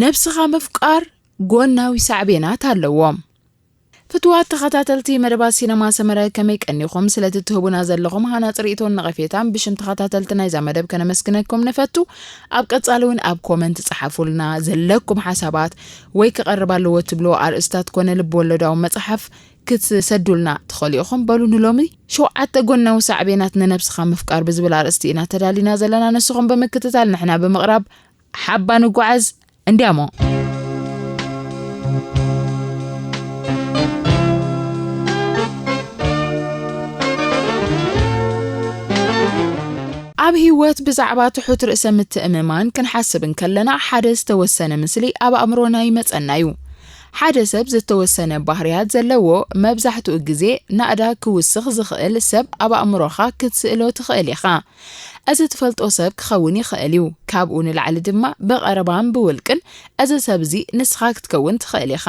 ነብስኻ ምፍቃር ጎናዊ ሳዕቤናት ኣለዎ። ፍትዋት ተኸታተልቲ መደባት ሲነማ ሰመረ፣ ከመይ ቀኒኹም? ስለቲ ትህቡና ዘለኹም ሃናጺ ርእይቶን ነቐፌታን ብሽም ተኸታተልቲ ናይዛ መደብ ከነመስግነኩም ንፈቱ። ኣብ ቀጻሊ እውን ኣብ ኮመንት ጸሓፉልና። ዘለኩም ሓሳባት ወይ ክቐርብ ኣለዎ ትብልዎ ኣርእስታት ኮነ ልብ ወለዳዊ መጽሓፍ ክትሰዱልና ትኽእሉ ኢኹም። በሉ ንሎሚ ሸውዓተ ጎናዊ ሳዕቤናት ንነብስኻ ምፍቃር ብዝብል ኣርእስቲ ኢና ተዳሊና ዘለና። ንስኹም ብምክትታል ንሕና ብምቕራብ ሓባ ንጓዓዝ። እንዲያሞ ኣብ ህይወት ብዛዕባ ትሑት ርእሰ ምትእምማን ክንሓስብ እንከለና፣ ሓደ ዝተወሰነ ምስሊ ኣብ ኣእምሮና ይመጸና እዩ። ሓደ ሰብ ዝተወሰነ ባህርያት ዘለዎ፣ መብዛሕትኡ ግዜ ናእዳ ክውስኽ ዝኽእል ሰብ ኣብ ኣእምሮኻ ክትስእሎ ትኽእል ኢኻ። እዚ ትፈልጦ ሰብ ክኸውን ይኽእል እዩ። ካብኡ ንላዕሊ ድማ ብቐረባን ብውልቅን እዚ ሰብ እዚ ንስኻ ክትከውን ትኽእል ኢኻ።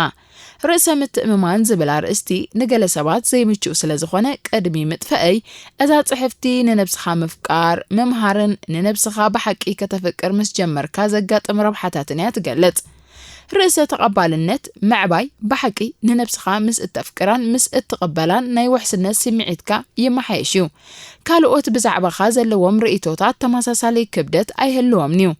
ርእሰ ምትእምማን ዝብል ኣርእስቲ ንገለ ሰባት ዘይምችኡ ስለ ዝኾነ፣ ቅድሚ ምጥፍአይ፣ እዛ ጽሕፍቲ ንነብስኻ ምፍቃር፣ ምምሃርን ንነብስኻ ብሓቂ ከተፍቅር ምስ ጀመርካ ዘጋጥም ረብሓታትን እያ ትገልጽ። ርእሰ ተቐባልነት ምዕባይ ብሓቂ ንነብስኻ ምስ እተፍቅራን ምስ እትቕበላን ናይ ውሕስነት ስምዒትካ ይመሓየሽ እዩ። ካልኦት ብዛዕባኻ ዘለዎም ርእይቶታት ተመሳሳሊ ክብደት ኣይህልዎምን እዩ።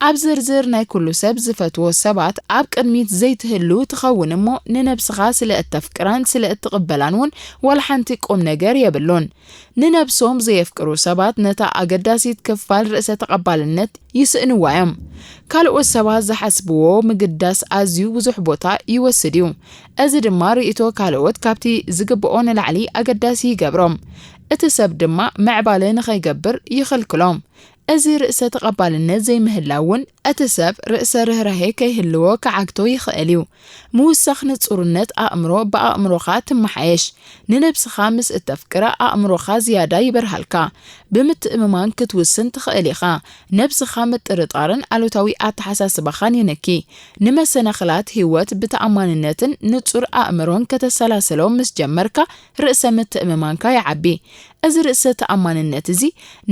ኣብ ዝርዝር ናይ ኩሉ ሰብ ዝፈትዎ ሰባት ኣብ ቅድሚት ዘይትህሉ ትኸውን እሞ፣ ንነብስኻ ስለ እተፍቅራን ስለ እትቕበላን እውን ዋላ ሓንቲ ቁም ነገር የብሉን። ንነብሶም ዘየፍቅሩ ሰባት ነታ ኣገዳሲት ክፋል ርእሰ ተቐባልነት ይስእንዋ እዮም። ካልኦት ሰባት ዝሓስብዎ ምግዳስ ኣዝዩ ብዙሕ ቦታ ይወስድ እዩ። እዚ ድማ ርእይቶ ካልኦት ካብቲ ዝግብኦ ንላዕሊ ኣገዳሲ ይገብሮም። እቲ ሰብ ድማ ምዕባለ ንኸይገብር ይኽልክሎም። እዚ ርእሰ ተቐባልነት ዘይምህላው እውን እቲ ሰብ ርእሰ ርህራሄ ከይህልዎ ክዓግቶ ይኽእል እዩ። ምውሳኽ ንጹርነት ኣእምሮ፣ ብኣእምሮኻ ትመሓየሽ። ንነብስኻ ምስ እተፍቅራ ኣእምሮኻ ዝያዳ ይበርሃልካ። ብምትእምማን ክትውስን ትኽእል ኢኻ። ነብስኻ ምጥርጣርን ኣሉታዊ ኣተሓሳስባኻን ይንኪ። ንመሰናኽላት ህይወት ብተኣማንነትን ንጹር ኣእምሮን ከተሰላስሎ ምስ ጀመርካ፣ ርእሰ ምትእምማንካ ይዓቢ። እዚ ርእሰ ተኣማንነት እዚ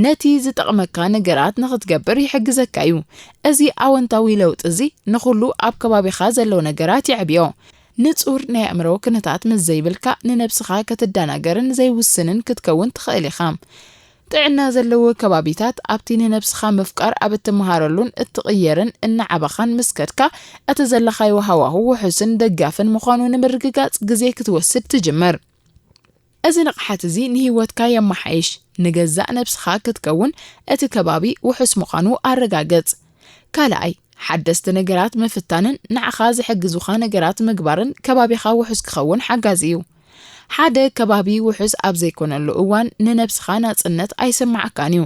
ነቲ ዝጠቕመካ ነገራት ንኽትገብር ይሕግዘካ እዩ። እዚ ኣወንታዊ ለውጢ እዚ ንኹሉ ኣብ ከባቢኻ ዘሎ ነገራት የዕብዮ። ንጹር ናይ ኣእምሮ ኩነታት ምስ ዘይብልካ፣ ንነብስኻ ክትደናገርን ዘይውስንን ክትከውን ትኽእል ኢኻ። ጥዕና ዘለዎ ከባቢታት፣ ኣብቲ ንነብስኻ ምፍቃር ኣብ እትመሃረሉን እትቕየርን እናዓበኻን ምስ ከድካ፣ እቲ ዘለኻዮ ሃዋሁ ውሑስን ደጋፍን ምዃኑ ንምርግጋጽ ግዜ ክትወስድ ትጅምር። እዚ ንቕሓት እዚ ንህይወትካ የመሓይሽ። ንገዛእ ነብስኻ ክትከውን እቲ ከባቢ ውሑስ ምዃኑ ኣረጋግጽ። ካልኣይ፣ ሓደስቲ ነገራት ምፍታንን ንዓኻ ዝሕግዙኻ ነገራት ምግባርን ከባቢኻ ውሑስ ክኸውን ሓጋዚ እዩ። ሓደ ከባቢ ውሑስ ኣብ ዘይኮነሉ እዋን ንነብስኻ ናጽነት ኣይስምዓካን እዩ።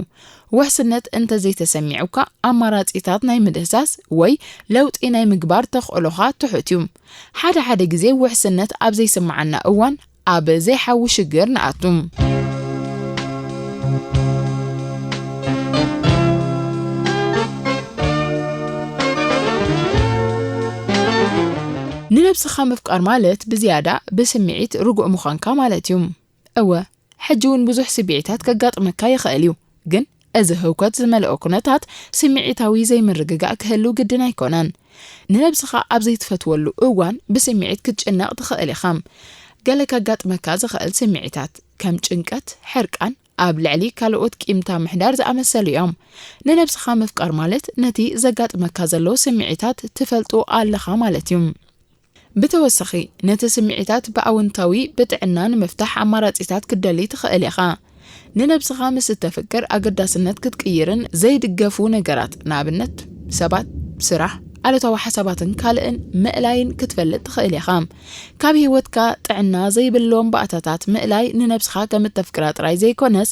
ውሕስነት እንተዘይተሰሚዑካ፣ ኣማራጺታት ናይ ምድህሳስ ወይ ለውጢ ናይ ምግባር ተኽእሎኻ ትሑት እዩ። ሓደ ሓደ ግዜ ውሕስነት ኣብ ዘይስምዓና እዋን ኣብ ዘይሓዊ ሽግር ንኣቱ። ንነብስኻ ምፍቃር ማለት ብዝያዳ ብስምዒት ርጉእ ምዃንካ ማለት እዩ። እወ፣ ሕጂ እውን ብዙሕ ስምዒታት ከጋጥመካ ይኽእል እዩ፣ ግን እዚ ህውከት ዝመልኦ ኩነታት ስምዒታዊ ዘይምርግጋእ ክህሉ ግድን ኣይኮነን። ንነብስኻ ኣብ ዘይትፈትወሉ እዋን ብስምዒት ክትጭነቕ ትኽእል ኢኻ። ገለ ከጋጥመካ ዝኽእል ስምዒታት ከም ጭንቀት፣ ሕርቃን፣ ኣብ ልዕሊ ካልኦት ቂምታ ምሕዳር ዝኣመሰሉ እዮም። ንነብስኻ ምፍቃር ማለት ነቲ ዘጋጥመካ ዘሎ ስምዒታት ትፈልጦ ኣለኻ ማለት እዩ። ብተወሳኺ፣ ነቲ ስምዒታት ብኣወንታዊ ብጥዕና ንምፍታሕ ኣማራጺታት ክትደሊ ትኽእል ኢኻ። ንነብስኻ ምስ እተፍቅር፣ ኣገዳስነት ክትቅይርን ዘይድገፉ ነገራት፣ ንኣብነት ሰባት፣ ስራሕ፣ ኣሉታዊ ሓሳባትን ካልእን ምእላይን ክትፈልጥ ትኽእል ኢኻ። ካብ ህይወትካ ጥዕና ዘይብሎም ባእታታት ምእላይ ንነብስኻ ከም እተፍቅራ ጥራይ ዘይኮነስ፣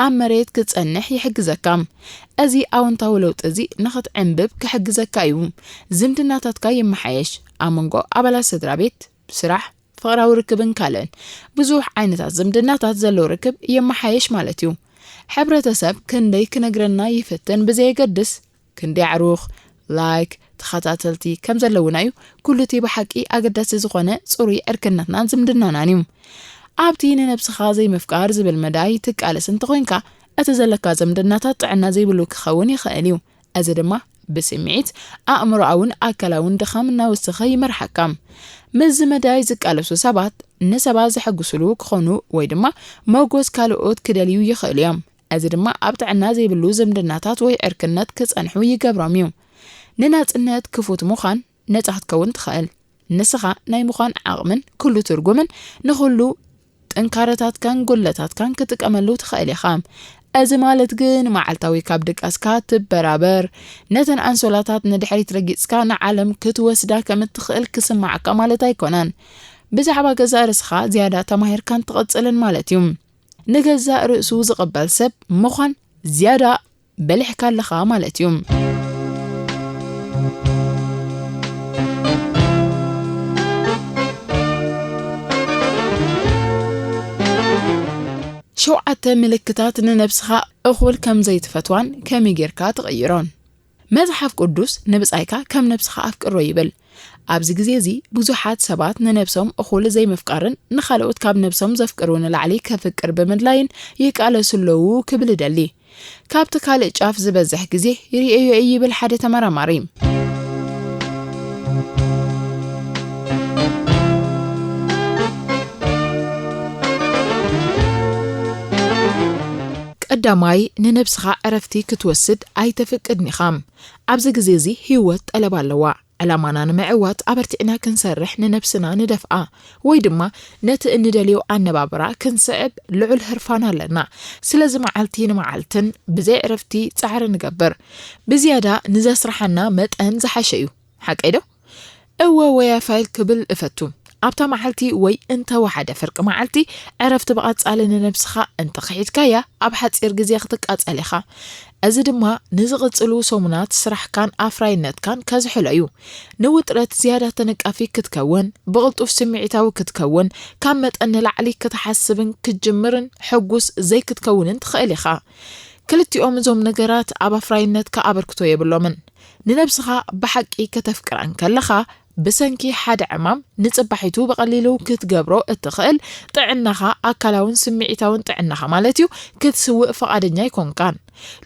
ኣብ መሬት ክትጸንሕ ይሕግዘካ። እዚ ኣወንታዊ ለውጢ እዚ ንኽትዕንብብ ክሕግዘካ እዩ። ዝምድናታትካ ይመሓየሽ። ኣብ መንጎ ኣባላት ስድራ ቤት፣ ስራሕ፣ ፍቕራዊ ርክብን ካልእን ብዙሕ ዓይነታት ዝምድናታት ዘሎ ርክብ ይመሓየሽ ማለት እዩ። ሕብረተሰብ ክንደይ ክነግረና ይፍትን ብዘየገድስ፣ ክንደይ ኣዕሩኽ፣ ላይክ፣ ተኸታተልቲ ከም ዘለውና እዩ። ኩሉ እቲ ብሓቂ ኣገዳሲ ዝኾነ ጽሩይ ዕርክነትናን ዝምድናናን እዩ። ኣብቲ ንነብስኻ ዘይምፍቃር ዝብል መዳይ ትቃለስ እንተኾይንካ፣ እቲ ዘለካ ዝምድናታት ጥዕና ዘይብሉ ክኸውን ይኽእል እዩ። እዚ ድማ ብስምዒት፣ ኣእምሮኣውን ኣካላውን ድኻም እናወሰኸ ይመርሓካ። ምስዚ መዳይ ዝቃለሱ ሰባት ንሰባት ዘሐጉስሉ ክኾኑ ወይ ድማ መጎስ ካልኦት ክደልዩ ይኽእሉ እዮም። እዚ ድማ ኣብ ጥዕና ዘይብሉ ዝምድናታት ወይ ዕርክነት ክጸንሑ ይገብሮም እዩ። ንናጽነት ክፉት ምዃን ነጻ ክትከውን ትኽእል። ንስኻ ናይ ምዃን ዓቕምን ኩሉ ትርጉምን ንኹሉ ጥንካረታትካን ጉድለታትካን ክትጥቀመሉ ትኽእል ኢኻ። እዚ ማለት ግን መዓልታዊ ካብ ድቃስካ ትበራበር፣ ነተን ኣንሶላታት ንድሕሪት ረጊጽካ ንዓለም ክትወስዳ ከም እትኽእል ክስምዓካ ማለት ኣይኮነን። ብዛዕባ ገዛእ ርእስኻ ዝያዳ ተማሂርካን ትቕጽልን ማለት እዩ። ንገዛእ ርእሱ ዝቕበል ሰብ ምዃን ዝያዳ በሊሕካ ኣለኻ ማለት እዩ። ሸውዓተ ምልክታት ንነብስኻ እኹል ከም ዘይትፈትዋን ከመይ ጌርካ ትቕይሮን። መጽሓፍ ቅዱስ ንብጻይካ ከም ነብስኻ ኣፍቅሮ ይብል። ኣብዚ ግዜ እዚ ብዙሓት ሰባት ንነብሶም እኹል ዘይምፍቃርን ንኻልኦት ካብ ነብሶም ዘፍቅሩ ንላዕሊ ከፍቅር ብምድላይን ይቃለሱ ኣለዉ ክብል እደሊ። ካብቲ ካልእ ጫፍ ዝበዝሕ ግዜ ይርእዮ እዩ ይብል ሓደ ተመራማሪ። ቀዳማይ፣ ንነብስኻ ዕረፍቲ ክትወስድ ኣይተፍቅድን ኢኻ። ኣብዚ ግዜ እዚ ህይወት ጠለብ ኣለዋ። ዕላማና ንምዕዋት ኣበርቲዕና ክንሰርሕ ንነብስና ንደፍኣ፣ ወይ ድማ ነቲ እንደልዮ ኣነባብራ ክንስዕብ ልዑል ህርፋን ኣለና። ስለዚ መዓልቲ ንመዓልትን ብዘይ ዕረፍቲ ጻዕሪ ንገብር። ብዝያዳ ንዘስርሓና መጠን ዝሓሸ እዩ። ሓቀይ ዶ? እወ ወያ ፋይል ክብል እፈቱ። ኣብታ መዓልቲ ወይ እንተ ወሓደ ፍርቂ መዓልቲ ዕረፍቲ ብቐጻሊ ንነብስኻ እንተ ኺሒድካያ፣ ኣብ ሓጺር ግዜ ክትቃጸል ኢኻ። እዚ ድማ ንዝቕጽሉ ሰሙናት ስራሕካን ኣፍራይነትካን ከዝሕሎ እዩ። ንውጥረት ዝያዳ ተነቃፊ ክትከውን፣ ብቕልጡፍ ስምዒታዊ ክትከውን፣ ካብ መጠን ንላዕሊ ክትሓስብን ክትጅምርን ሕጉስ ዘይክትከውንን ትኽእል ኢኻ። ክልቲኦም እዞም ነገራት ኣብ ኣፍራይነትካ ኣበርክቶ የብሎምን። ንነብስኻ ብሓቂ ከተፍቅራ እንከለኻ፣ ብሰንኪ ሓደ ዕማም ንጽባሒቱ ብቐሊሉ ክትገብሮ እትኽእል ጥዕናኻ፣ ኣካላውን ስምዒታውን ጥዕናኻ ማለት እዩ፣ ክትስውእ ፍቓደኛ ኣይኮንካን።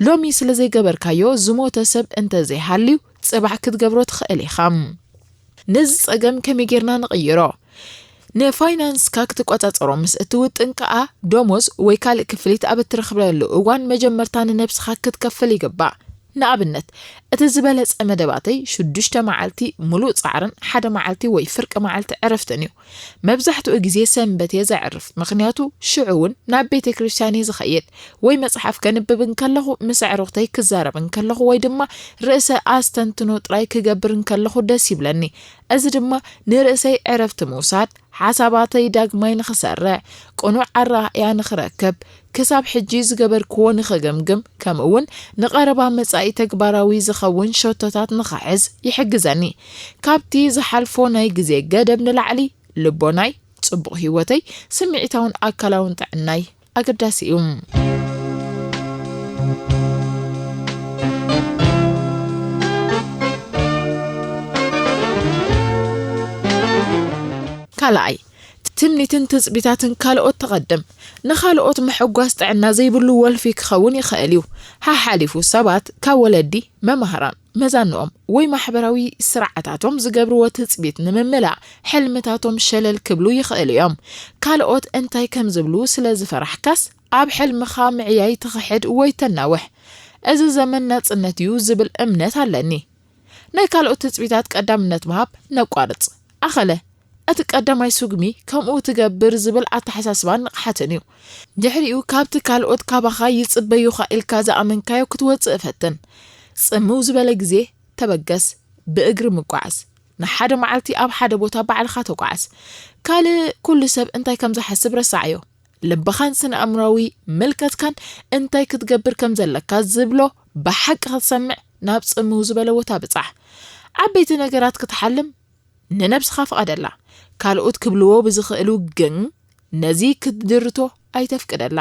ሎሚ ስለ ዘይገበርካዮ ዝሞተ ሰብ እንተ ዘይሃልዩ፣ ጽባሕ ክትገብሮ ትኽእል ኢኻ። ነዚ ጸገም ከመይ ጌርና ንቕይሮ? ንፋይናንስካ ክትቆጻጸሮ ምስ እትውጥን ከኣ፣ ደሞዝ ወይ ካልእ ክፍሊት ኣብ እትረኽበሉ እዋን መጀመርታ ንነብስኻ ክትከፍል ይግባእ። ንኣብነት፣ እቲ ዝበለጸ መደባተይ ሽዱሽተ መዓልቲ ምሉእ ጻዕርን ሓደ መዓልቲ ወይ ፍርቂ መዓልቲ ዕረፍትን እዩ። መብዛሕትኡ ግዜ ሰንበት እየ ዘዕርፍ፣ ምኽንያቱ ሽዑ እውን ናብ ቤተ ክርስቲያን እየ ዝኸይድ ወይ መጽሓፍ ከንብብ እንከለኹ፣ ምስ ኣዕሩኽተይ ክዛረብ እንከለኹ ወይ ድማ ርእሰ ኣስተንትኖ ጥራይ ክገብር እንከለኹ ደስ ይብለኒ። እዚ ድማ ንርእሰይ ዕረፍቲ ምውሳድ፣ ሓሳባተይ ዳግማይ ንኽሰርዕ፣ ቅኑዕ ኣረኣእያ ንኽረክብ፣ ክሳብ ሕጂ ዝገበርክዎ ንኽግምግም፣ ከምኡውን ንቐረባ መጻኢ ተግባራዊ ዝኸውን ሸቶታት ንኽሕዝ ይሕግዘኒ። ካብቲ ዝሓልፎ ናይ ግዜ ገደብ ንላዕሊ፣ ልቦናይ፣ ጽቡቕ ህይወተይ፣ ስምዒታውን ኣካላውን ጥዕናይ ኣገዳሲ እዩ። ካልኣይ፣ ትምኒትን ትጽቢታትን ካልኦት ተቐድም። ንኻልኦት ምሕጓስ ጥዕና ዘይብሉ ወልፊ ክኸውን ይኽእል እዩ። ሓሓሊፉ ሰባት ካብ ወለዲ፣ መማህራን፣ መዛንኦም ወይ ማሕበራዊ ስርዓታቶም ዝገብርዎ ትጽቢት ንምምላእ ሕልምታቶም ሸለል ክብሉ ይኽእሉ እዮም። ካልኦት እንታይ ከም ዝብሉ ስለ ዝፈራሕካስ ኣብ ሕልምኻ ምዕያይ ትኽሕድ ወይ ተናውሕ። እዚ ዘመን ናጽነት እዩ ዝብል እምነት ኣለኒ። ናይ ካልኦት ትጽቢታት ቀዳምነት ምሃብ ነቋርጽ። ኣኸለ፣ እቲ ቀዳማይ ስጉሚ ከምኡ ትገብር ዝብል ኣተሓሳስባን ንቕሓትን እዩ። ድሕሪኡ ካብቲ ካልኦት ካባኻ ይጽበዩኻ ኢልካ ዝኣመንካዮ ክትወጽእ ፈትን። ጽምው ዝበለ ግዜ ተበገስ፣ ብእግሪ ምጓዓዝ። ንሓደ መዓልቲ ኣብ ሓደ ቦታ ባዕልኻ ተጓዓዝ። ካልእ ኩሉ ሰብ እንታይ ከም ዝሓስብ ረሳዓዮ። ልብኻን ስነ ኣእምሮኣዊ ምልከትካን እንታይ ክትገብር ከም ዘለካ ዝብሎ ብሓቂ ክትሰምዕ ናብ ጽምው ዝበለ ቦታ ብጻሕ። ዓበይቲ ነገራት ክትሓልም ንነብስኻ ፍቓደላ። ካልኦት ክብልዎ ብዝኽእሉ ግን ነዚ ክትድርቶ ኣይተፍቅደላ።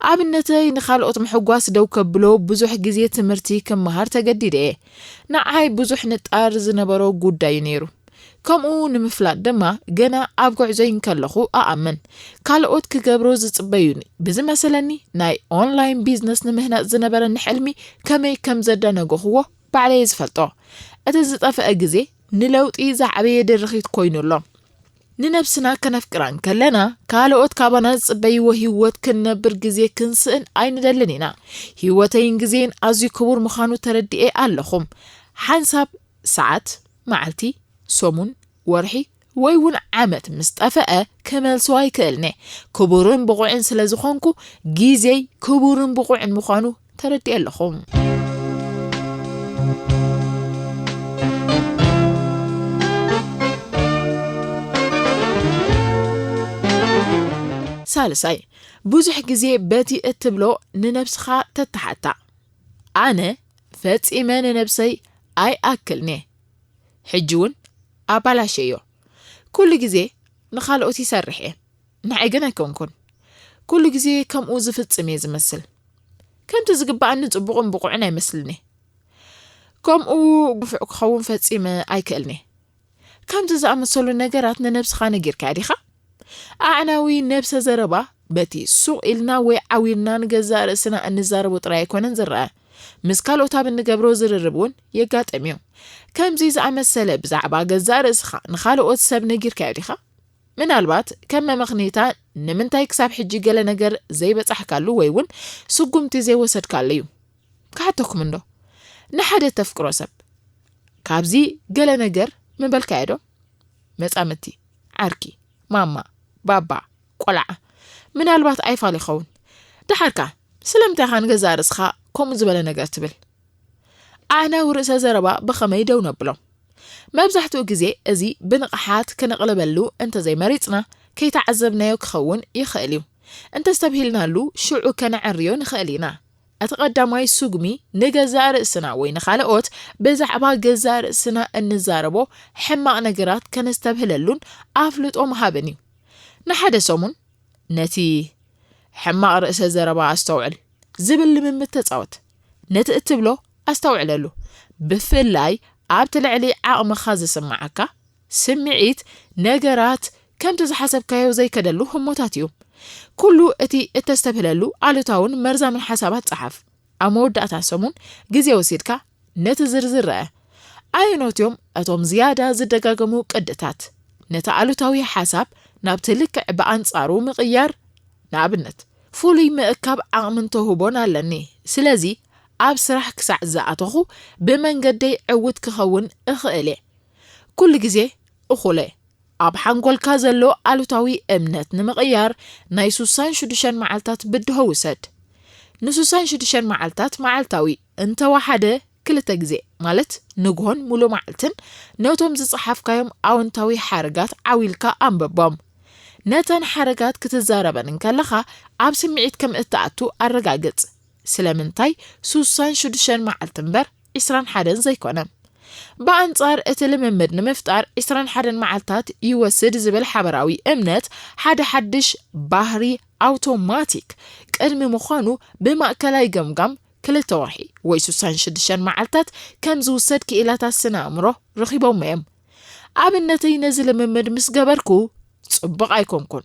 ኣብነተይ ንኻልኦት ምሕጓስ ደው ከብሎ ብዙሕ ግዜ ትምህርቲ ክመሃር ተገዲደ እየ። ንዓይ ብዙሕ ንጣር ዝነበሮ ጉዳይ እዩ ነይሩ። ከምኡ ንምፍላጥ ድማ ገና ኣብ ጉዕዞይ እንከለኹ እኣምን። ካልኦት ክገብሮ ዝጽበዩኒ ብዝመሰለኒ ናይ ኦንላይን ቢዝነስ ንምህናጽ ዝነበረኒ ሕልሚ ከመይ ከም ዘደነገኹዎ ባዕለየ ዝፈልጦ። እቲ ዝጠፍአ ግዜ ንለውጢ ዝዓበየ ድርኺት ኮይኑ ኣሎ። ንነብስና ከነፍቅራ እንከለና፣ ካልኦት ካባና ዝጽበይዎ ህይወት ክንነብር ግዜ ክንስእን ኣይንደልን ኢና። ህይወተይን ግዜን ኣዝዩ ክቡር ምዃኑ ተረዲኤ ኣለኹ። ሓንሳብ ሰዓት፣ መዓልቲ፣ ሰሙን፣ ወርሒ ወይ እውን ዓመት ምስ ጠፍአ ክመልሶ ኣይክእልኔ። ክቡርን ብቑዕን ስለ ዝኾንኩ፣ ግዜይ ክቡርን ብቑዕን ምዃኑ ተረዲኤ ኣለኹ። ሳልሳይ፣ ብዙሕ ግዜ በቲ እትብሎ ንነብስኻ ተተሓታ። ኣነ ፈጺመ ንነብሰይ ኣይኣክልኔ። ሕጂ እውን ኣባላሸዮ። ኩሉ ግዜ ንኻልኦት ይሰርሕ እየ። ንዓይ ግን ኣይኮንኩን። ኩሉ ግዜ ከምኡ ዝፍጽም እየ ዝመስል። ከምቲ ዝግባኣኒ ጽቡቕን ብቑዕን ኣይመስልኒ። ከምኡ ግፉዕ ክኸውን ፈጺመ ኣይክእልኒ። ከምዚ ዝኣመሰሉ ነገራት ንነብስኻ ነጊርካያ ዲኻ? ኣዕናዊ ነብሰ ዘረባ በቲ ሱቕ ኢልና ወይ ዓው ኢልና ንገዛእ ርእስና እንዛረቦ ጥራይ ኣይኮነን ዝረኣ። ምስ ካልኦት ኣብ እንገብሮ ዝርርብ እውን የጋጥም እዩ። ከምዚ ዝኣመሰለ ብዛዕባ ገዛእ ርእስኻ ንኻልኦት ሰብ ነጊርካዮ ዲኻ? ምናልባት ከም መመኽነይታ ንምንታይ ክሳብ ሕጂ ገለ ነገር ዘይበጻሕካሉ ወይ እውን ስጉምቲ ዘይወሰድካሉ እዩ። ክሓተኩም እንዶ፣ ንሓደ ተፍቅሮ ሰብ ካብዚ ገለ ነገር ምበልካዮ ዶ? መጻምድቲ፣ ዓርኪ፣ ማማ፣ ባባ፣ ቆልዓ፣ ምናልባት ኣይፋል ይኸውን። ደሓርካ ስለምንታይ ኢኻ ንገዛእ ርእስኻ ከምኡ ዝበለ ነገር ትብል? ኣዕናዊ ርእሰ ዘረባ ብኸመይ ደው ነብሎ? መብዛሕትኡ ግዜ እዚ ብንቕሓት ክንቕልበሉ እንተዘይመሪጽና፣ ከይተዓዘብናዮ ክኸውን ይኽእል እዩ። እንተስተብሂልናሉ፣ ሽዑ ከነዐርዮ ንኽእል ኢና። እቲ ቀዳማይ ስጉሚ ንገዛእ ርእስና ወይ ንኻልኦት ብዛዕባ ገዛእ ርእስና እንዛረቦ ሕማቕ ነገራት ከነስተብህለሉን ኣፍልጦ ምሃብን እዩ። ንሓደ ሰሙን ነቲ ሕማቕ ርእሰ ዘረባ ኣስተውዕል ዝብል ልምምድ ተጻወት። ነቲ እትብሎ ኣስተውዕለሉ። ብፍላይ ኣብቲ ልዕሊ ዓቕምኻ ዝስምዓካ ስምዒት፣ ነገራት ከምቲ ዝሓሰብካዮ ዘይከደሉ ህሞታት እዩ። ኩሉ እቲ እተስተብህለሉ ኣሉታውን መርዛምን ሓሳባት ጸሓፍ። ኣብ መወዳእታ ሰሙን ግዜ ወሲድካ ነቲ ዝርዝር ረኣ። ኣየኖት እዮም እቶም ዝያዳ ዝደጋገሙ ቅድታት? ነቲ ኣሉታዊ ሓሳብ ናብቲ ልክዕ ብኣንጻሩ ምቕያር። ንኣብነት፣ ፍሉይ ምእካብ ዓቕምን ተውህቦን ኣለኒ። ስለዚ ኣብ ስራሕ ክሳዕ ዝኣተኹ ብመንገደይ ዕዉት ክኸውን እኽእል እየ። ኩሉ ግዜ እኹል እየ። ኣብ ሓንጎልካ ዘሎ ኣሉታዊ እምነት ንምቕያር ናይ ሱሳን ሽዱሽተን መዓልታት ብድሆ ውሰድ። ንሱሳን ሽዱሽተን መዓልታት መዓልታዊ እንተወሓደ ክልተ ግዜ፣ ማለት ንግሆን ሙሉእ መዓልትን፣ ነቶም ዝጸሓፍካዮም ኣወንታዊ ሓረጋት ዓው ኢልካ ኣንብቦም። ነተን ሓረጋት ክትዛረበን እንከለኻ ኣብ ስምዒት ከም እትኣቱ ኣረጋግጽ። ስለምንታይ ሱሳን ሽዱሽተን መዓልቲ እምበር ዒስራን ሓደን ዘይኮነ? ብኣንጻር እቲ ልምምድ ንምፍጣር ዒስራን ሓደን መዓልታት ይወስድ ዝብል ሓበራዊ እምነት፣ ሓደ ሓድሽ ባህሪ ኣውቶማቲክ ቅድሚ ምዃኑ ብማእከላይ ገምጋም ክልተ ወርሒ ወይ ሱሳን ሽዱሽተን መዓልታት ከም ዝውሰድ ክኢላታት ስነ ኣእምሮ ረኺቦሞ እዮም። ኣብነተይ ነዚ ልምምድ ምስ ገበርኩ፣ ጽቡቕ ኣይኮንኩን፣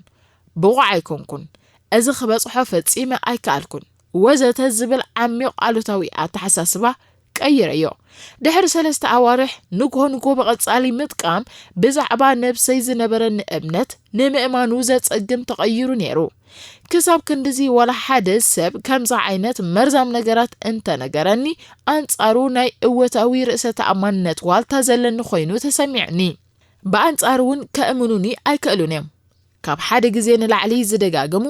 ብቑዕ ኣይኮንኩን፣ እዚ ክበጽሖ ፈጺመ ኣይከኣልኩን፣ ወዘተ ዝብል ዓሚቕ ኣሉታዊ ኣተሓሳስባ ቀይረዮ። ድሕሪ ሰለስተ ኣዋርሕ ንግሆ ንግሆ ብቐጻሊ ምጥቃም ብዛዕባ ነብሰይ ዝነበረኒ እምነት ንምእማኑ ዘጸግም ተቐይሩ ነይሩ። ክሳብ ክንድዚ ዋላ ሓደ ሰብ ከምዚ ዓይነት መርዛም ነገራት እንተነገረኒ ኣንጻሩ ናይ እወታዊ ርእሰ ተኣማንነት ዋልታ ዘለኒ ኮይኑ ተሰሚዕኒ። ብኣንጻሩ እውን ከእምኑኒ ኣይክእሉን እዮም። ካብ ሓደ ግዜ ንላዕሊ ዝደጋገሙ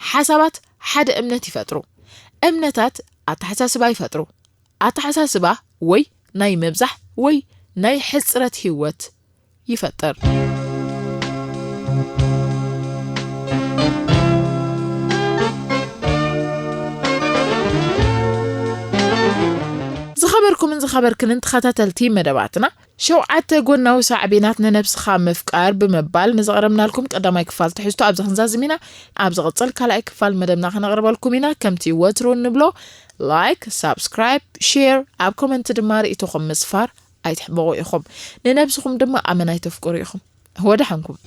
ሓሳባት ሓደ እምነት ይፈጥሩ። እምነታት ኣተሓሳስባ ይፈጥሩ። ኣተሓሳስባ ወይ ናይ ምብዛሕ ወይ ናይ ሕጽረት ህይወት ይፈጥር። ዝኸበ በርኩምን ዝኸበርክንን ተኸታተልቲ መደባትና፣ ሸውዓተ ጎናዊ ሳዕቤናት ንነብስኻ ምፍቃር ብምባል ንዘቕረብናልኩም ቀዳማይ ክፋል ትሕዝቶ ኣብዚ ክንዛዝም ኢና። ኣብ ዝቕጽል ካልኣይ ክፋል መደብና ክነቕርበልኩም ኢና። ከምቲ ወትሩ እንብሎ፣ ላይክ፣ ሳብስክራይብ፣ ሼር፣ ኣብ ኮመንት ድማ ርእይቶኹም ምስፋር ኣይትሕመቑ ኢኹም። ንነብስኹም ድማ ኣመና ኣይተፍቅሩ ኢኹም። ወደሓንኩም።